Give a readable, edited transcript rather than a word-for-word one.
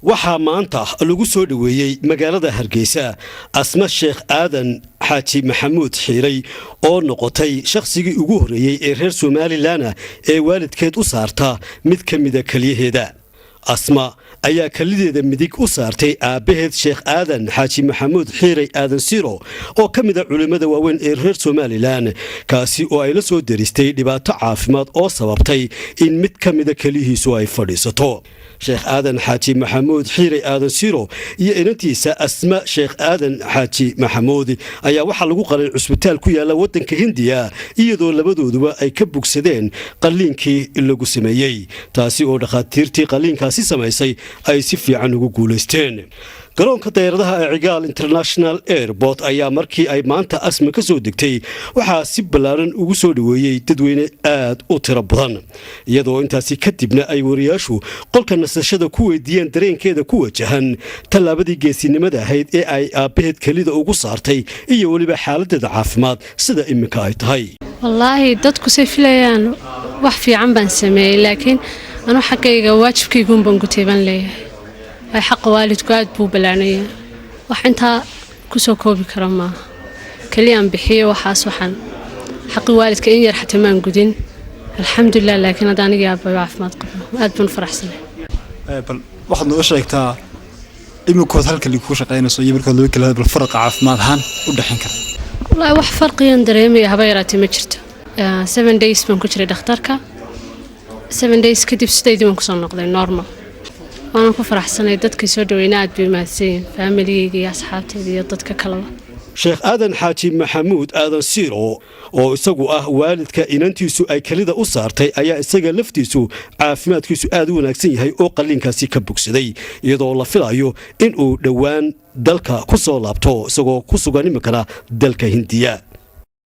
Waxaa maanta lagu soo dhoweeyey magaalada Hargeysa Asma Sheekh Aadan Xaaji Maxamuud Xiiray, oo noqotay shakhsigii ugu horreeyey ee reer Somaliland ee waalidkeed u saarta mid ka mida keliyaheeda. Asma ayaa kelideeda midig u saartay aabbaheed, Sheekh Aadan Xaaji Maxamuud Xiiray, Aadan Siro, oo ka mid a culimmada waaweyn ee reer Somaliland, kaasi oo ay la soo deristay dhibaato caafimaad oo sababtay in mid ka mida kelihiisu ay fadhiisato. Sheekh Aadan Xaaji Maxamuud Xiiray, Aadan Siro, iyo inantiisa Asma Sheekh Aadan Xaaji Maxamuud ayaa waxaa lagu qalay cusbitaal ku yaala waddanka Hindiya, iyadoo labadooduba ay ka bogsadeen qalliinkii lagu sameeyey, taasi oo dhakhaatiirtii qalliinkaasi samaysay ay si fiican ugu guulaysteen. Garoonka diyaaradaha ee Cigaal International Airport ayaa markii ay maanta Asma ka soo degtay waxaa si ballaaran ugu soo dhoweeyey dadweyne aad u tiro badan, iyadoo intaasi kadibna ay wariyaashu qolka nasashada ku weydiiyeen dareenkeeda ku wajahan tallaabadii geesinimada ahayd ee ay aabbaheed kelida ugu saartay iyo weliba xaaladeeda caafimaad sida iminka ay tahay. Wallaahi, dadku say filayaan wax fiican baan sameeyey, laakiin anu xaggayga waajibkayguunbaan gutay baan leeyahay. Waay, xaqa waalidku aad buu balaanaya, wax intaa kusoo koobi kara maaha. Keliyaan bixiyo waxaas, waxaan xaqi waalidka in yar xataa maan gudin, alxamdulilah. Laakiin hadda anigii aabbayo caafimaad qabno, aad baan u faraxsanay. Bal waxaad noo sheegtaa iminkood halka ku shaqaynayso iyo markaad loo kala, bal faraqa caafimaad ahaan u dhexin kara. Wallaahi, wax farqiyan dareemaya haba yaraatee ma jirto. 7 days baan ku jiray dhakhtarka. 7 days kadib sidaydii baan kusoo noqday, normal. Waanan ku faraxsanay. Dadkii soo dhaweyna aad bay mahadsanyihin, faamiligayga iyo asxaabtayda iyo dadka kaleba. Sheekh Aadan Xaaji Maxamuud, Aadan Siiro, oo isagu ah waalidka inantiisu ay kelida u saartay, ayaa isaga laftiisu caafimaadkiisu aad u wanaagsan yahay oo qalliinkaasi ka bogsaday, iyadoo la filayo inuu dhowaan dalka ku soo laabto, isagoo ku sugan iminkana dalka Hindiya.